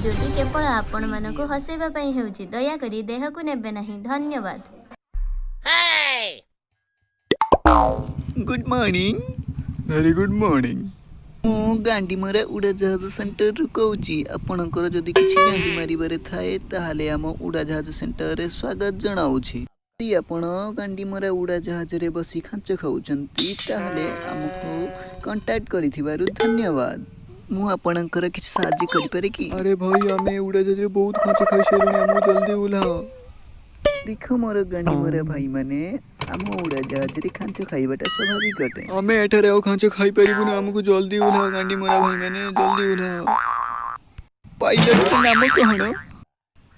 ଭିଡ଼ିଓଟି କେବଳ ଆପଣମାନଙ୍କୁ ହସେଇବା ପାଇଁ ହେଉଛି। ଦୟାକରି ଦେହକୁ ନେବେ ନାହିଁ। ଧନ୍ୟବାଦ। Good morning. Very good morning. ମୁଁ ଗାଣ୍ଡିମରା ଉଡ଼ାଜାହାଜ ସେଣ୍ଟରରୁ କହୁଛି। ଆପଣଙ୍କର ଯଦି କିଛି ଗାଣ୍ଡି ମାରିବାରେ ଥାଏ, ତାହେଲେ ଆମ ଉଡ଼ାଜାହାଜ ସେଣ୍ଟରରେ ସ୍ୱାଗତ ଜଣାଉଛି। ଯଦି ଆପଣ ଗାଣ୍ଡିମରା ଉଡ଼ାଜାହାଜରେ ବସି ଖାଞ୍ଚ ଖାଉଛନ୍ତି, ତାହେଲେ ଆମକୁ କଣ୍ଟାକ୍ଟ କରିଥିବାରୁ ଧନ୍ୟବାଦ। ମୁଁ ଆପଣଙ୍କର କିଛି ସାହାଯ୍ୟ କରିପାରେ କି? ଆରେ ଭାଇ, ଆମେ ଉଡ଼ାଜାହାଜରେ ବହୁତ ଖାଞ୍ଚ ଖାଇସାରିଲୁଣି। ଆମକୁ ଜଲ୍ଦି ଓହ୍ଲାଅ। ଦେଖ ମୋର ଗାଣ୍ଡିମରା ଭାଇମାନେ, ଆମ ଉଡ଼ାଜାହାଜରେ ଖାଞ୍ଚ ଖାଇବାଟା ସ୍ୱାଭାବିକ ଅଟେ। ଆମେ ଏଠାରେ ଆଉ ଖାଞ୍ଚ ଖାଇପାରିବୁନି। ଆମକୁ ଜଲ୍ଦି ଓହ୍ଲାଅ। ଗାଣ୍ଡିମରା ଭାଇମାନେ, ଜଲ୍ଦି ଓହ୍ଲାଅ। ପାଇଲଟର ନାମ କଣ?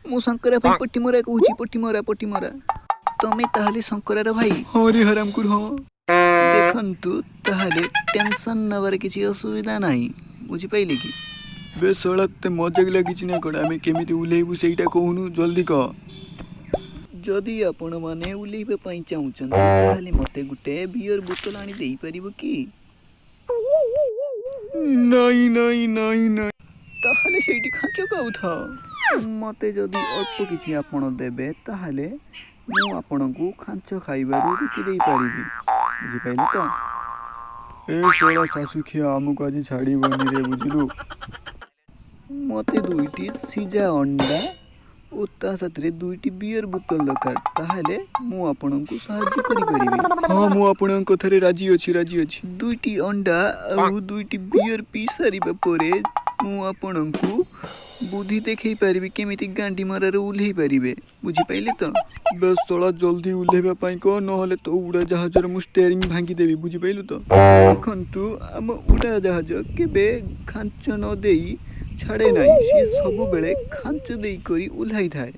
ମୁଁ ଶଙ୍କରା ଭାଇ ପଟିମରା କହୁଛି। ପଟିମରା, ପଟିମରା। ତମେ ତାହେଲେ ଶଙ୍କରାର ଭାଇ? ହଁ ରେ ହରାମଖୋର, ହଁ। ଦେଖନ୍ତୁ, ତାହେଲେ ଟେନସନ୍ ନେବାର କିଛି ଅସୁବିଧା ନାହିଁ, ବୁଝିପାରିଲେ କି? ବେ ଶଳା, ତତେ ମଜାକ ଲାଗିଛି ନା କଣ? ଆମେ କେମିତି ଓହ୍ଲେଇବୁ ସେଇଟା କହୁନୁ, ଜଲ୍ଦି କହ। ଯଦି ଆପଣମାନେ ଓହ୍ଲେଇବା ପାଇଁ ଚାହୁଁଛନ୍ତି, ତାହେଲେ ମୋତେ ଗୋଟେ ବିୟର ବୋତଲ ଆଣି ଦେଇପାରିବ କି? ନାଇଁ, ନାଇଁ, ନାଇଁ, ନାଇଁ। ତାହେଲେ ସେଇଠି ଖାଞ୍ଚ ଖାଉଥାଅ। ମୋତେ ଯଦି ଅଳ୍ପ କିଛି ଆପଣ ଦେବେ, ତାହେଲେ ମୁଁ ଆପଣଙ୍କୁ ଖାଞ୍ଚ ଖାଇବାରୁ ରୋକି ଦେଇପାରିବି, ବୁଝିପାରିଲେ ତ? ଏ ଶଳା ଶାଶୁଖିଆ ଆମକୁ ଆଜି ଛାଡ଼ିବନି ରେ, ବୁଝିଲୁ? ମୋତେ ଦୁଇଟି ସିଝା ଅଣ୍ଡା ଓ ତା ସାଥିରେ ଦୁଇଟି ବିୟର ବୋତଲ ଦରକାର, ତାହେଲେ ମୁଁ ଆପଣଙ୍କୁ ସାହାଯ୍ୟ କରିପାରିବି। ହଁ, ମୁଁ ଆପଣଙ୍କ କଥାରେ ରାଜି ଅଛି, ରାଜି ଅଛି। ଦୁଇଟି ଅଣ୍ଡା ଆଉ ଦୁଇଟି ବିୟର ପିଇ ସାରିବା ପରେ ମୁଁ ଆପଣଙ୍କୁ ବୁଦ୍ଧି ଦେଖେଇ ପାରିବି, କେମିତି ଗାଣ୍ଡି ମରାରୁ ଓହ୍ଲେଇ ପାରିବେ, ବୁଝିପାରିଲେ ତ? ବେ ଶଳା, ଜଲ୍ଦି ଓହ୍ଲେଇବା ପାଇଁ କହ, ନହେଲେ ତୋ ଉଡ଼ାଜାହାଜର ମୁଁ ଷ୍ଟେରିଂ ଭାଙ୍ଗିଦେବି, ବୁଝିପାରିଲୁ ତ? ଦେଖନ୍ତୁ, ଆମ ଉଡ଼ାଜାହାଜ କେବେ ଖାଞ୍ଚ ନ ଦେଇ ଛାଡ଼େ ନାହିଁ। ସିଏ ସବୁବେଳେ ଖାଞ୍ଚ ଦେଇକରି ଓହ୍ଲାଇଥାଏ।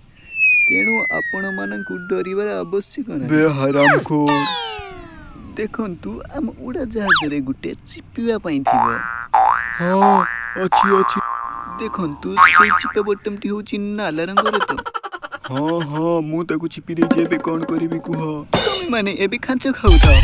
ତେଣୁ ଆପଣମାନଙ୍କୁ ଡରିବାର ଆବଶ୍ୟକ ନାହିଁ। ବେ ହରାମଖୋର। ଦେଖନ୍ତୁ, ଆମ ଉଡ଼ାଜାହାଜରେ ଗୋଟେ ଚିପିବା ପାଇଁ ଥିବ। ହଁ, ଅଛି, ଅଛି। ଦେଖନ୍ତୁ, ସେଇ ଚିପା ବଟମଟି ହେଉଛି ନାଲା ରଙ୍ଗର ତ? ହଁ ହଁ ମୁଁ ତାକୁ ଚିପି ଦେଇଛି। ଏବେ କଣ କରିବି କୁହ? ତମେ ମାନେ ଏବେ ଖାଞ୍ଚ ଖାଉଥାଅ।